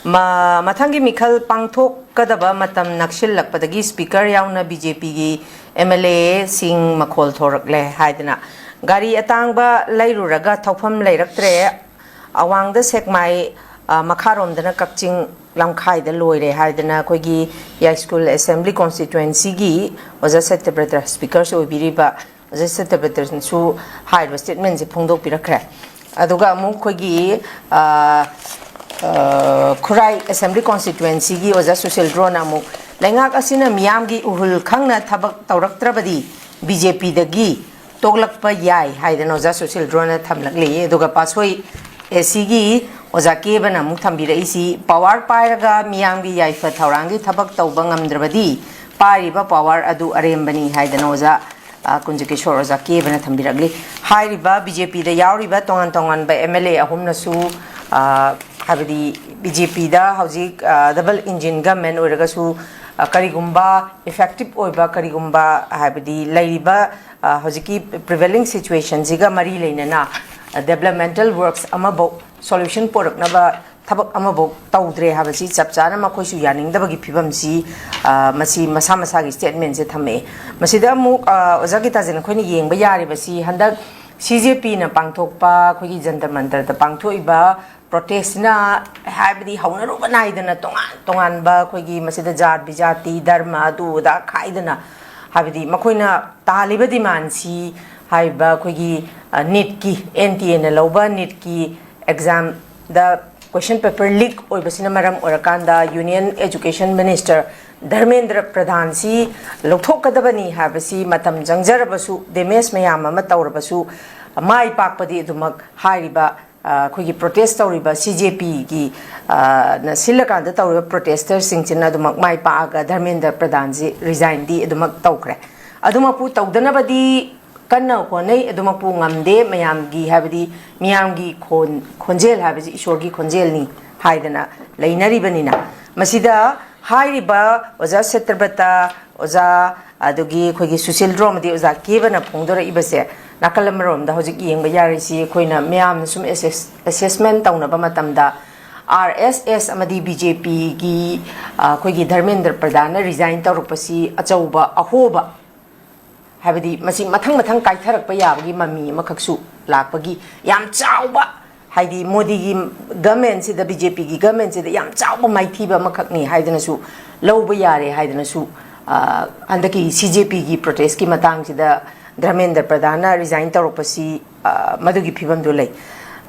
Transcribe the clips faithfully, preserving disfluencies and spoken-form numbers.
ꯃ-, ꯃꯊꯪꯒꯤ ꯃꯤꯈꯜ ꯄꯥꯡꯊꯣꯛꯀꯗꯕ ꯃꯇꯝ ꯅꯛꯁꯤꯜꯂꯛꯄꯗꯒꯤ ꯁ꯭ꯄꯤꯀꯔ ꯌꯥꯎꯅ ꯕꯤ ꯖꯦ ꯄꯤꯒꯤ ꯑꯦꯝ ꯑꯦꯜ ꯑꯦꯁꯤꯡ ꯃꯈꯣꯜ ꯊꯣꯔꯛꯂꯦ ꯍꯥꯏꯗꯅ꯫ ꯒꯥꯔꯤ ꯑꯇꯥꯡꯕ ꯂꯩꯔꯨꯔꯒ ꯊꯧꯐꯝ ꯂꯩꯔꯛꯇ꯭ꯔꯦ꯫ ꯑꯋꯥꯡꯗ ꯁꯦꯛꯃꯥꯏ, ꯑ, ꯃꯈꯥꯔꯣꯝꯗꯅ ꯀꯛꯆꯤꯡ ꯂꯝꯈꯥꯏꯗ ꯂꯣꯏꯔꯦ ꯍꯥꯏꯗꯅ ꯑꯩꯈꯣꯏꯒꯤ ꯌꯥꯏꯁ꯭ꯀꯨꯜ ꯑꯦꯁꯦꯝꯕ꯭ꯂꯤ ꯀꯣꯟꯁꯇꯤꯇ꯭ꯋꯦꯟꯁꯤꯒꯤ ꯑꯣꯖꯥ ꯁꯇ꯭ꯌꯕ꯭ꯔꯇ, ꯁ꯭ꯄꯤꯀꯔꯁꯨ ꯑꯣꯏꯕꯤꯔꯤꯕ ꯑꯣꯖꯥ ꯁꯇ꯭ꯌꯕ꯭ꯔꯇꯅꯁꯨ ꯍꯥꯏꯔꯤꯕ ꯁ꯭ꯇꯦꯠꯃꯦꯟꯁꯦ ꯐꯣꯡꯗꯣꯛꯄꯤꯔꯛꯈ꯭ꯔꯦ꯫ ꯑꯗꯨꯒ ꯑꯃꯨꯛ ꯑꯩꯈꯣꯏꯒꯤ, ꯑ, ꯑ, ꯈꯨꯔꯥꯏ ꯑꯦꯁꯦꯝꯕ꯭ꯂꯤ ꯀꯣꯟꯁꯇꯤꯇ꯭ꯋꯦꯟꯁꯤꯒꯤ ꯑꯣꯖꯥ ꯁꯨꯁꯤꯜ ꯗ꯭ꯔꯣꯅ ꯑꯃꯨꯛ, "ꯂꯩꯉꯥꯛ ꯑꯁꯤꯅ ꯃꯤꯌꯥꯝꯒꯤ ꯎꯍꯨꯜ ꯈꯪꯅ ꯊꯕꯛ ꯇꯧꯔꯛꯇ꯭ꯔꯕꯗꯤ ꯕꯤ ꯖꯦ ꯄꯤꯗꯒꯤ ꯇꯣꯛꯂꯛꯄ ꯌꯥꯏ" ꯍꯥꯏꯗꯅ ꯑꯣꯖꯥ ꯁꯨꯁꯤꯜ ꯗ꯭ꯔꯣꯅ ꯊꯝꯂꯛꯂꯤ꯫ ꯑꯗꯨꯒ ꯄꯥꯠꯁꯣꯏ ꯑꯦ ꯁꯤꯒꯤ ꯑꯣꯖꯥ ꯀꯦꯕꯅ ꯑꯃꯨꯛ ꯊꯝꯕꯤꯔꯛꯏꯁꯤ, "ꯄꯋꯥꯔ ꯄꯥꯏꯔꯒ ꯃꯤꯌꯥꯝꯒꯤ ꯌꯥꯏꯐ ꯊꯧꯔꯥꯡꯒꯤ ꯊꯕꯛ ꯇꯧꯕ ꯉꯝꯗ꯭ꯔꯕꯗꯤ ꯄꯥꯏꯔꯤꯕ ꯄꯋꯥꯔ ꯑꯗꯨ ꯑꯔꯦꯝꯕꯅꯤ" ꯍꯥꯏꯗꯅ ꯑꯣꯖꯥ, ꯑ, ꯀꯨꯟꯖꯀꯤꯁꯣꯔ ꯑꯣꯖꯥ ꯀꯦꯕꯅ ꯊꯝꯕꯤꯔꯛꯂꯤ꯫ ꯍꯥꯏꯔꯤꯕ ꯕꯤ ꯖꯦ ꯄꯤꯗ ꯌꯥꯎꯔꯤꯕ ꯇꯣꯉꯥꯟ ꯇꯣꯉꯥꯟꯕ ꯑꯦꯝ ꯑꯦꯜ ꯑꯦ ꯑꯍꯨꯝꯅꯁꯨ, ꯑ, ꯍꯥꯏꯕꯗꯤ ꯕꯤ ꯖꯦ ꯄꯤꯗ ꯍꯧꯖꯤꯛ, ꯑ, ꯗꯕꯜ ꯏꯟꯖꯤꯟ ꯒꯃꯦꯟ ꯑꯣꯏꯔꯒꯁꯨ, ꯑ, ꯀꯔꯤꯒꯨꯝꯕ ꯏꯐꯦꯛꯇꯤꯞ ꯑꯣꯏꯕ, ꯀꯔꯤꯒꯨꯝꯕ ꯍꯥꯏꯕꯗꯤ ꯂꯩꯔꯤꯕ, ꯑ, ꯍꯧꯖꯤꯛꯀꯤ ꯄ꯭ꯔꯤꯚꯦꯂꯤꯡ ꯁꯤꯆꯨꯋꯦꯁꯟꯁꯤꯒ ꯃꯔꯤ ꯂꯩꯅꯅ, ꯑ, ꯗꯦꯕꯂꯞꯃꯦꯟꯇꯦꯜ ꯋꯔꯛꯁ ꯑꯃꯐꯧ ꯁꯣꯂꯨꯁꯟ ꯄꯨꯔꯛꯅꯕ ꯊꯕꯛ ꯑꯃꯐꯧ ꯇꯧꯗ꯭ꯔꯦ ꯍꯥꯏꯕꯁꯤ ꯆꯞ ꯆꯥꯅ ꯃꯈꯣꯏꯁꯨ ꯌꯥꯅꯤꯡꯗꯕꯒꯤ ꯐꯤꯕꯝꯁꯤ, ꯑ, ꯃꯁꯤ ꯃꯁꯥ ꯃꯁꯥꯒꯤ ꯁ꯭ꯇꯦꯠꯃꯦꯟꯁꯦ ꯊꯝꯃꯛꯑꯦ꯫ ꯃꯁꯤꯗ ꯑꯃꯨꯛ, ꯑ, ꯑꯣꯖꯥ ꯒꯤꯇꯥꯖꯦꯟ, ꯑꯩꯈꯣꯏꯅ ꯌꯦꯡꯕ ꯌꯥꯔꯤꯕꯁꯤ ꯍꯟꯗꯛ ꯁꯤ ꯖꯦ ꯄꯤꯅ ꯄꯥꯡꯊꯣꯛꯄ ꯑꯩꯈꯣꯏꯒꯤ ꯖꯟꯇꯔ ꯃꯟꯇꯔꯗ ꯄꯥꯡꯊꯣꯛꯏꯕ ꯄ꯭ꯔꯣꯇꯦꯁꯁꯤꯅ, ꯍꯥꯏꯕꯗꯤ ꯍꯧꯅꯔꯨꯕ ꯅꯥꯏꯗꯅ ꯇꯣꯉꯥꯟ ꯇꯣꯉꯥꯟꯕ ꯑꯩꯈꯣꯏꯒꯤ ꯃꯁꯤꯗ ꯖꯥꯠ ꯕꯤꯖꯥꯇꯤ, ꯙꯔꯃ, ꯑꯗꯨ ꯑꯗꯥ ꯈꯥꯏꯗꯅ, ꯍꯥꯏꯕꯗꯤ ꯃꯈꯣꯏꯅ ꯇꯥꯜꯂꯤꯕ ꯗꯤꯃꯥꯟꯁꯤ ꯍꯥꯏꯔꯤꯕ ꯑꯩꯈꯣꯏꯒꯤ, ꯑ, ꯅꯤꯠꯀꯤ, ꯑꯦꯟ ꯇꯤ ꯑꯦꯅ ꯂꯧꯕ ꯅꯤꯠꯀꯤ ꯑꯦꯛꯖꯥꯝꯗ ꯀꯣꯏꯁꯟ ꯄꯦꯄꯔ ꯂꯤꯛ ꯑꯣꯏꯕꯁꯤꯅ ꯃꯔꯝ ꯑꯣꯏꯔꯀꯥꯟꯗ ꯌꯨꯅꯤꯌꯟ ꯑꯦꯖꯨꯀꯦꯁꯟ ꯃꯤꯅꯤꯁꯇꯔ ꯙꯔꯃꯦꯟꯗ꯭ꯔ ꯄ꯭ꯔꯙꯥꯟꯁꯤ ꯂꯧꯊꯣꯛꯀꯗꯕꯅꯤ ꯍꯥꯏꯕꯁꯤ ꯃꯇꯝ ꯆꯪꯖꯔꯕꯁꯨ, ꯗꯦꯃꯦꯖ ꯃꯌꯥꯝ ꯑꯃ ꯇꯧꯔꯕꯁꯨ, ꯃꯥꯏ ꯄꯥꯛꯄꯗꯤ ꯑꯗꯨꯃꯛ ꯍꯥꯏꯔꯤꯕ, ꯑ, ꯑꯩꯈꯣꯏꯒꯤ ꯄ꯭ꯔꯣꯇꯦꯁ ꯇꯧꯔꯤꯕ ꯁꯤ ꯖꯦ ꯄꯤꯒꯤ, ꯑ, ꯅ ꯁꯤꯜꯂꯀꯥꯟꯗ ꯇꯧꯔꯤꯕ ꯄ꯭ꯔꯣꯇꯦꯁꯇꯔꯁꯤꯡꯁꯤꯅ ꯑꯗꯨꯃꯛ ꯃꯥꯏ ꯄꯥꯛꯑꯒ ꯙꯔꯃꯦꯟꯗ꯭ꯔ ꯄ꯭ꯔꯙꯥꯟꯁꯤ ꯔꯤꯖꯥꯏꯟꯗꯤ ꯑꯗꯨꯃꯛ ꯇꯧꯈ꯭ꯔꯦ꯫ ꯑꯗꯨꯃꯛꯄꯨ ꯇꯧꯗꯅꯕꯗꯤ ꯀꯟꯅ ꯍꯣꯠꯅꯩ, ꯑꯗꯨꯃꯛꯄꯨ ꯉꯝꯗꯦ꯫ ꯃꯌꯥꯝꯒꯤ, ꯍꯥꯏꯕꯗꯤ ꯃꯤꯌꯥꯝꯒꯤ ꯈꯣꯟ-, ꯈꯣꯟꯖꯦꯜ ꯍꯥꯏꯕꯁꯤ ꯏꯁꯣꯔꯒꯤ ꯈꯣꯟꯖꯦꯜꯅꯤ ꯍꯥꯏꯗꯅ ꯂꯩꯅꯔꯤꯕꯅꯤꯅ, ꯃꯁꯤꯗ ꯍꯥꯏꯔꯤꯕ ꯑꯣꯖꯥ ꯁꯇ꯭ꯌꯕ꯭ꯔꯇ, ꯑꯣꯖꯥ, ꯑꯗꯨꯒꯤ ꯑꯩꯈꯣꯏꯒꯤ ꯁꯨꯁꯤꯜ ꯗ꯭ꯔꯣ ꯑꯃꯗꯤ ꯑꯣꯖꯥ ꯀꯦꯕꯅ ꯐꯣꯡꯗꯣꯔꯛꯏꯕꯁꯦ, ꯅꯥꯀꯜ ꯑꯃꯔꯣꯝꯗ ꯍꯧꯖꯤꯛ ꯌꯦꯡꯕ ꯌꯥꯔꯤꯁꯤ, ꯑꯩꯈꯣꯏꯅ ꯃꯌꯥꯝꯅ ꯁꯨꯝ ꯑꯦꯁꯦꯁ-, ꯑꯦꯁꯦꯁꯃꯦꯟ ꯇꯧꯅꯕ ꯃꯇꯝꯗ, ꯑꯥꯔ ꯑꯦꯁ ꯑꯦꯁ ꯑꯃꯗꯤ ꯕꯤ ꯖꯦ ꯄꯤꯒꯤ ꯑꯩꯈꯣꯏꯒꯤ ꯙꯔꯃꯦꯟꯗ꯭ꯔ ꯄ꯭ꯔꯙꯥꯟꯅ ꯔꯤꯖꯥꯏꯟ ꯇꯧꯔꯛꯄꯁꯤ ꯑꯆꯧꯕ ꯑꯍꯣꯕ, ꯍꯥꯏꯕꯗꯤ ꯃꯁꯤ ꯃꯊꯪ ꯃꯊꯪ ꯀꯥꯏꯊꯔꯛꯄ ꯌꯥꯕꯒꯤ ꯃꯃꯤ ꯑꯃꯈꯛꯁꯨ ꯂꯥꯛꯄꯒꯤ ꯌꯥꯝ ꯆꯥꯎꯕ, ꯍꯥꯏꯗꯤ ꯃꯣꯗꯤꯒꯤ ꯒꯃꯦꯟꯁꯤꯗ, ꯕꯤ ꯖꯦ ꯄꯤꯒꯤ ꯒꯃꯦꯟꯁꯤꯗ ꯌꯥꯝ ꯆꯥꯎꯕ ꯃꯥꯏꯊꯤꯕ ꯑꯃꯈꯛꯅꯤ ꯍꯥꯏꯗꯅꯁꯨ ꯂꯧꯕ ꯌꯥꯔꯦ ꯍꯥꯏꯗꯅꯁꯨ, ꯍꯟꯗꯛꯀꯤ ꯁꯤ ꯖꯦ ꯄꯤꯒꯤ ꯄ꯭ꯔꯣꯇꯦꯁꯀꯤ ꯃꯇꯥꯡꯁꯤꯗ ꯙꯔꯃꯦꯟꯗ꯭ꯔ ꯄ꯭ꯔꯙꯥꯟꯅ ꯔꯤꯖꯥꯏꯟ ꯇꯧꯔꯛꯄꯁꯤ ꯃꯗꯨꯒꯤ ꯐꯤꯕꯝꯗꯨ ꯂꯩ꯫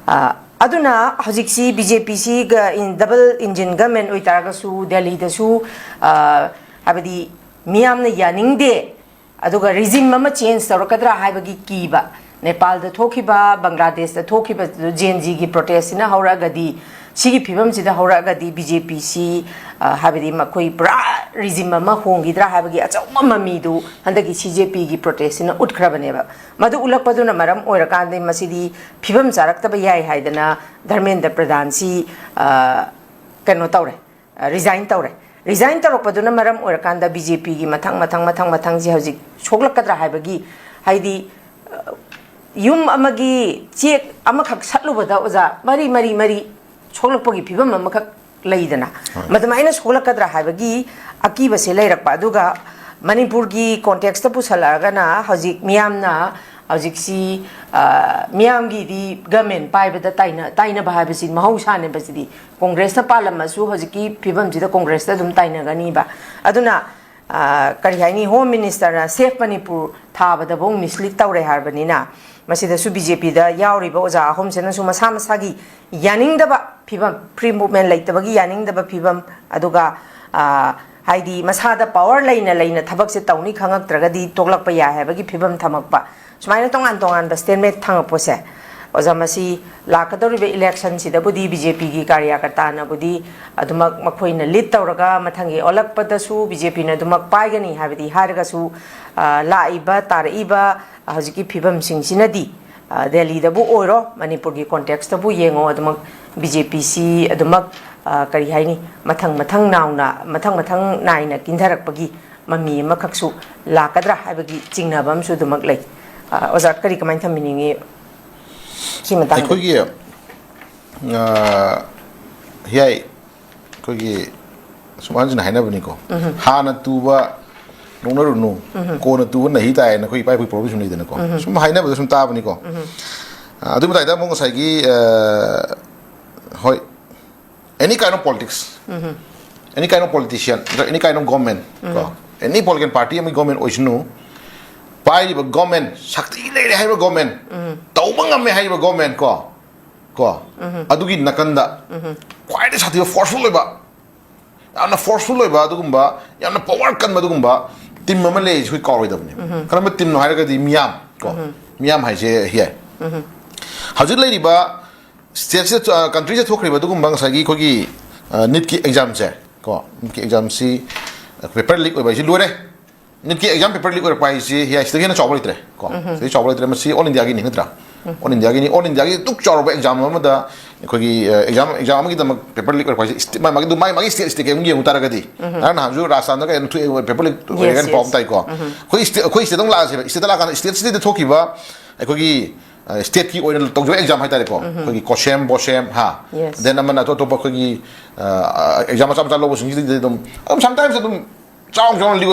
ꯑꯗꯨꯅ ꯍꯧꯖꯤꯛꯁꯤ ꯕꯤ ꯖꯦ ꯄꯤꯁꯤꯒ ꯗꯕꯜ ꯏꯟꯖꯤꯟ ꯒꯃꯦꯟ ꯑꯣꯏꯇꯥꯔꯒꯁꯨ ꯗꯦꯜꯂꯤꯗꯁꯨ ꯍꯥꯏꯕꯗꯤ ꯃꯤꯌꯥꯝꯅ ꯌꯥꯅꯤꯡꯗꯦ, ꯑꯗꯨꯒ ꯔꯤꯖꯤꯝ ꯑꯃ ꯆꯦꯟꯖ ꯇꯧꯔꯛꯀꯗ꯭ꯔꯥ ꯍꯥꯏꯕꯒꯤ ꯀꯤꯕ, ꯅꯦꯄꯥꯜꯗ ꯊꯣꯛꯈꯤꯕ, ꯕꯪꯒ꯭ꯂꯥꯗꯦꯁꯇ ꯊꯣꯛꯈꯤꯕ ꯖꯦꯟ ꯖꯤꯒꯤ ꯄ꯭ꯔꯣꯇꯦꯁꯁꯤꯅ ꯍꯧꯔꯛꯑꯒꯗꯤ, ꯁꯤꯒꯤ ꯐꯤꯕꯝꯁꯤꯗ ꯍꯧꯔꯛꯑꯒꯗꯤ ꯕꯤ ꯖꯦ ꯄꯤꯁꯤ ꯍꯥꯏꯕꯗꯤ ꯃꯈꯣꯏ ꯄꯨꯔꯥ ꯔꯤꯖꯤꯝ ꯑꯃ ꯍꯣꯡꯈꯤꯗ꯭ꯔꯥ ꯍꯥꯏꯕꯒꯤ ꯑꯆꯧꯕ ꯃꯃꯤꯗꯨ ꯍꯟꯗꯛꯀꯤ ꯁꯤ ꯖꯦ ꯄꯤꯒꯤ ꯄ꯭ꯔꯣꯇꯦꯁꯁꯤꯅ ꯎꯠꯈ꯭ꯔꯕꯅꯦꯕ꯫ ꯃꯗꯨ ꯎꯠꯂꯛꯄꯗꯨꯅ ꯃꯔꯝ ꯑꯣꯏꯔꯀꯥꯟꯗ ꯃꯁꯤꯗꯤ ꯐꯤꯕꯝ ꯆꯥꯔꯛꯇꯕ ꯌꯥꯏ ꯍꯥꯏꯗꯅ ꯙꯔꯃꯦꯟꯗ꯭ꯔ ꯄ꯭ꯔꯙꯥꯟꯁꯤ ꯀꯩꯅꯣ ꯇꯧꯔꯦ, ꯔꯤꯖꯥꯏꯟ ꯇꯧꯔꯦ꯫ ꯔꯤꯖꯥꯏꯟ ꯇꯧꯔꯛꯄꯗꯨꯅ ꯃꯔꯝ ꯑꯣꯏꯔꯀꯥꯟꯗ ꯕꯤ ꯖꯦ ꯄꯤꯒꯤ ꯃꯊꯪ ꯃꯊꯪ ꯃꯊꯪ ꯃꯊꯪꯁꯦ ꯍꯧꯖꯤꯛ ꯁꯣꯛꯂꯛꯀꯗ꯭ꯔꯥ ꯍꯥꯏꯕꯒꯤ, ꯍꯥꯏꯗꯤ ꯌꯨꯝ ꯑꯃꯒꯤ ꯆꯦꯛ ꯑꯃꯈꯛ ꯁꯠꯂꯨꯕꯗ ꯑꯣꯖꯥ ꯃꯔꯤ ꯃꯔꯤ ꯃꯔꯤ ꯁꯣꯛꯂꯛꯄꯒꯤ ꯐꯤꯕꯝ ꯑꯃꯈꯛ ꯂꯩꯗꯅ, ꯃꯗꯨꯃꯥꯏꯅ ꯁꯣꯛꯂꯛꯀꯗ꯭ꯔꯥ ꯍꯥꯏꯕꯒꯤ ꯑꯀꯤꯕꯁꯦ ꯂꯩꯔꯛꯄ꯫ ꯑꯗꯨꯒ ꯃꯅꯤꯄꯨꯔꯒꯤ ꯀꯣꯟꯇꯦꯛꯁꯇ ꯄꯨꯁꯜꯂꯛꯑꯒꯅ ꯍꯧꯖꯤꯛ ꯃꯤꯌꯥꯝꯅ ꯍꯧꯖꯤꯛꯁꯤ ꯃꯤꯌꯥꯝꯒꯤꯗꯤ ꯒꯃꯦꯟ ꯄꯥꯏꯕꯗ ꯇꯥꯏꯅ ꯇꯥꯏꯅꯕ ꯍꯥꯏꯕꯁꯤ ꯃꯍꯧꯁꯥꯅꯦꯕ꯫ ꯁꯤꯗꯤ ꯀꯣꯡꯒ꯭ꯔꯦꯁꯅ ꯄꯥꯜꯂꯝꯃꯁꯨ ꯍꯧꯖꯤꯛꯀꯤ ꯐꯤꯕꯝꯁꯤꯗ ꯀꯣꯡꯒ꯭ꯔꯦꯁꯇ ꯑꯗꯨꯝ ꯇꯥꯏꯅꯒꯅꯤꯕ꯫ ꯑꯗꯨꯅ ꯀꯔꯤ ꯍꯥꯏꯅꯤ, ꯍꯣꯝ ꯃꯤꯅꯤꯁꯇꯔꯅ ꯁꯦꯐ ꯃꯅꯤꯄꯨꯔ ꯊꯥꯕꯗꯐꯥꯎ ꯃꯤꯁꯂꯤꯠ ꯇꯧꯔꯦ ꯍꯥꯏꯔꯕꯅꯤꯅ, ꯃꯁꯤꯗꯁꯨ ꯕꯤ ꯖꯦ ꯄꯤꯗ ꯌꯥꯎꯔꯤꯕ ꯑꯣꯖꯥ ꯑꯍꯨꯝꯁꯤꯅꯁꯨ ꯃꯁꯥ ꯃꯁꯥꯒꯤ ꯌꯥꯅꯤꯡꯗꯕ ꯐꯤꯕꯝ, ꯐ꯭ꯔꯤ ꯃꯨꯚꯃꯦꯟ ꯂꯩꯇꯕꯒꯤ ꯌꯥꯅꯤꯡꯗꯕ ꯐꯤꯕꯝ, ꯑꯗꯨꯒ ꯍꯥꯏꯗꯤ ꯃꯁꯥꯗ ꯄꯋꯥꯔ ꯂꯩꯅ ꯂꯩꯅ ꯊꯕꯛꯁꯦ ꯇꯧꯅꯤ ꯈꯪꯉꯛꯇ꯭ꯔꯒꯗꯤ ꯇꯣꯛꯂꯛꯄ ꯌꯥꯏ ꯍꯥꯏꯕꯒꯤ ꯐꯤꯕꯝ ꯊꯝꯃꯛꯄ, ꯁꯨꯃꯥꯏꯅ ꯇꯣꯉꯥꯟ ꯇꯣꯉꯥꯟꯕ ꯁ꯭ꯇꯦꯠꯃꯦꯟꯠ ꯊꯝꯃꯛꯄꯁꯦ, ꯑꯣꯖꯥ, ꯃꯁꯤ ꯂꯥꯛꯀꯗꯧꯔꯤꯕ ꯏꯂꯦꯛꯁꯟꯁꯤꯗꯕꯨꯗꯤ ꯕꯤ ꯖꯦ ꯄꯤꯒꯤ ꯀꯥꯔꯌꯥꯀꯔꯇꯥꯅꯕꯨꯗꯤ ꯑꯗꯨꯃꯛ ꯃꯈꯣꯏꯅ ꯂꯤꯗ ꯇꯧꯔꯒ ꯃꯊꯪꯒꯤ ꯑꯣꯜꯂꯛꯄꯗꯁꯨ ꯕꯤ ꯖꯦ ꯄꯤꯅ ꯑꯗꯨꯃꯛ ꯄꯥꯏꯒꯅꯤ ꯍꯥꯏꯕꯗꯤ ꯍꯥꯏꯔꯒꯁꯨ, ꯂꯥꯛꯏꯕ ꯇꯥꯔꯛꯏꯕ ꯍꯧꯖꯤꯛꯀꯤ ꯐꯤꯕꯝꯁꯤꯡꯁꯤꯅꯗꯤ, ꯗꯦꯜꯂꯤꯗꯕꯨ ꯑꯣꯏꯔꯣ, ꯃꯅꯤꯄꯨꯔꯒꯤ ꯀꯣꯟꯇꯦꯛꯁꯇꯕꯨ ꯌꯦꯡꯉꯣ, ꯑꯗꯨꯃꯛ ꯕꯤ ꯖꯦ ꯄꯤꯁꯤ ꯑꯗꯨꯃꯛ ꯀꯔꯤ ꯍꯥꯏꯅꯤ, ꯃꯊꯪ ꯃꯊꯪ ꯅꯥꯎꯅ ꯃꯊꯪ ꯃꯊꯪ ꯅꯥꯏꯅ ꯀꯤꯟꯊꯔꯛꯄꯒꯤ ꯃꯃꯤ ꯑꯃꯈꯛꯁꯨ ꯂꯥꯛꯀꯗ꯭ꯔꯥ ꯍꯥꯏꯕꯒꯤ ꯆꯤꯡꯅꯕ ꯑꯃꯁꯨ ꯑꯗꯨꯃꯛ ꯂꯩ꯫ ꯑꯣꯖꯥ, ꯀꯔꯤ ꯀꯃꯥꯏꯅ ꯊꯝꯕꯤꯅꯤꯡꯉꯤ ꯁꯤ ꯃꯇꯥꯡꯗ? ꯑꯩꯈꯣꯏꯒꯤ ꯍꯤꯌꯥꯏ ꯑꯩꯈꯣꯏꯒꯤ ꯁꯨꯝ ꯑꯍꯟꯁꯤꯡꯅ ꯍꯥꯏꯅꯕꯅꯤꯀꯣ, ꯍꯥꯟꯅ ꯇꯨꯕ ꯅꯣꯛꯅꯔꯨꯅꯨ, ꯀꯣꯟꯅ ꯇꯨꯕ ꯅꯥꯍꯤ ꯇꯥꯏꯅ ꯑꯩꯈꯣꯏ ꯏꯄꯥ ꯏꯄꯨꯒꯤ ꯄ꯭ꯔꯣꯚꯔꯕ ꯁꯨꯝ ꯂꯩꯗꯅꯀꯣ, ꯁꯨꯝ ꯍꯥꯏꯅꯕꯗ ꯁꯨꯝ ꯇꯥꯕꯅꯤꯀꯣ꯫ ꯑ, ꯑꯗꯨ ꯃꯇꯥꯏꯗ ꯑꯃꯨꯛ ꯉꯁꯥꯏꯒꯤ ꯑ, ꯍꯣꯏ, any kind of politics, any kind of politician, any kind of government, ꯀꯣ, any political party ꯑꯃꯒꯤ government ꯑꯣꯏꯁꯅꯨ, ꯄꯥꯏꯔꯤꯕ government, ꯁꯛꯇꯤ ꯂꯩꯔꯦ ꯍꯥꯏꯔꯤꯕ government, ꯇꯧꯕ ꯉꯝꯃꯦ ꯍꯥꯏꯔꯤꯕ government, ꯀꯣ, ꯀꯣ, ꯑꯗꯨꯒꯤ ꯅꯥꯀꯟꯗ ꯈ꯭ꯋꯥꯏꯗꯒꯤ ꯁꯥꯊꯤꯕ forceful ꯑꯣꯏꯕ, ꯌꯥꯝꯅ forceful ꯑꯣꯏꯕ ꯑꯗꯨꯒꯨꯝꯕ, ꯌꯥꯝꯅ power ꯀꯟꯕ ꯑꯗꯨꯒꯨꯝꯕ team ꯑꯃ ꯂꯩ, ꯑꯩꯈꯣꯏ ꯀꯥꯎꯔꯣꯏꯗꯕꯅꯤ꯫ ꯀꯔꯝꯕ teamꯅꯣ ꯍꯥꯏꯔꯒꯗꯤ ꯃꯤꯌꯥꯝ, ꯀꯣ, ꯃꯤꯌꯥꯝ ꯍꯥꯏꯁꯦ ꯍꯤꯌꯥꯏ꯫ ꯍꯧꯖꯤꯛ ꯂꯩꯔꯤꯕ stateꯁꯤꯗ, ꯑ, countryꯁꯤꯗ ꯊꯣꯛꯈ꯭ꯔꯤꯕ ꯑꯗꯨꯒꯨꯝꯕ ꯉꯁꯥꯏꯒꯤ ꯑꯩꯈꯣꯏꯒꯤ, ꯑ, NEETꯀꯤ examꯁꯦ, ꯀꯣ, NEETꯀꯤ examꯁꯤ, ꯑ, paper leak ꯑꯣꯏꯕ ꯍꯥꯏꯁꯤ ꯂꯣꯏꯔꯦ꯫ NEETꯀꯤ exam paper leak ꯑꯣꯏꯔꯛꯄ ꯍꯥꯏꯁꯤ ꯍꯤꯌꯥꯏ ꯁꯤꯗꯒꯤ ꯍꯦꯟꯅ ꯆꯥꯎꯕ ꯂꯩꯇ꯭ꯔꯦ, ꯀꯣ꯫ ꯁꯤꯗꯒꯤ ꯆꯥꯎꯕ ꯂꯩꯇ꯭ꯔꯦ꯫ ꯃꯁꯤ all Indiaꯒꯤꯅꯤ, ꯅꯠꯇ꯭ꯔꯥ? All Indiaꯒꯤꯅꯤ꯫ All Indiaꯒꯤ ꯑꯗꯨꯛ ꯆꯥꯎꯔꯕ exam ꯑꯃꯗ ꯑꯩꯈꯣꯏꯒꯤ, ꯑ, exam, exam ꯑꯃꯒꯤꯗꯃꯛ paper leak ꯑꯣꯏꯔꯛꯄ ꯍꯥꯏꯁꯤ ꯁ꯭ꯇꯦ-, ꯃꯥ-, ꯃꯥꯒꯤ ꯑꯗꯨꯝ ꯃꯥꯏ, ꯃꯥꯒꯤ state, stateꯀꯤ ꯑꯃꯨꯛ ꯌꯦꯡꯉꯨ ꯇꯥꯔꯒꯗꯤ, ꯉꯔꯥꯡ ꯅꯍꯥꯟꯁꯨ ꯔꯥꯖꯁꯊꯥꯟꯗꯒ ꯀꯩꯅꯣ ꯊꯣꯛꯑꯦ, paper leak ꯑꯣꯏꯔꯦ ꯀꯥꯏꯅ ꯄꯥꯎ ꯑꯃ ꯇꯥꯏꯀꯣ꯫ ꯑꯩꯈꯣꯏ state, ꯑꯩꯈꯣꯏ stateꯇ ꯑꯃꯨꯛ ꯂꯥꯛꯑꯁꯦꯕ, stateꯇ ꯂꯥꯛꯑꯀꯥꯟꯗ state cityꯗ ꯊꯣꯛꯈꯤꯕ ꯑꯩꯈꯣꯏꯒꯤ, ꯑ, stateꯀꯤ ꯑꯣꯏꯅ ꯇꯧꯖꯕ exam ꯍꯥꯏꯇꯥꯔꯦꯀꯣ꯫ ꯑꯩꯈꯣꯏꯒꯤ COSEM, BOSEM, ꯍꯥ, then ꯑꯃꯅ ꯑꯇꯣꯞ ꯑꯇꯣꯞꯄ ꯑꯩꯈꯣꯏꯒꯤ, ꯑ, exam ꯃꯆꯥ ꯃꯆꯥ ꯂꯧꯕꯁꯤꯡꯁꯤꯗꯗꯤ ꯑꯗꯨꯝ, ꯑꯗꯨꯝ sometimes ꯑꯗꯨꯝ ꯆꯥꯎ ꯆꯥꯎꯅ leak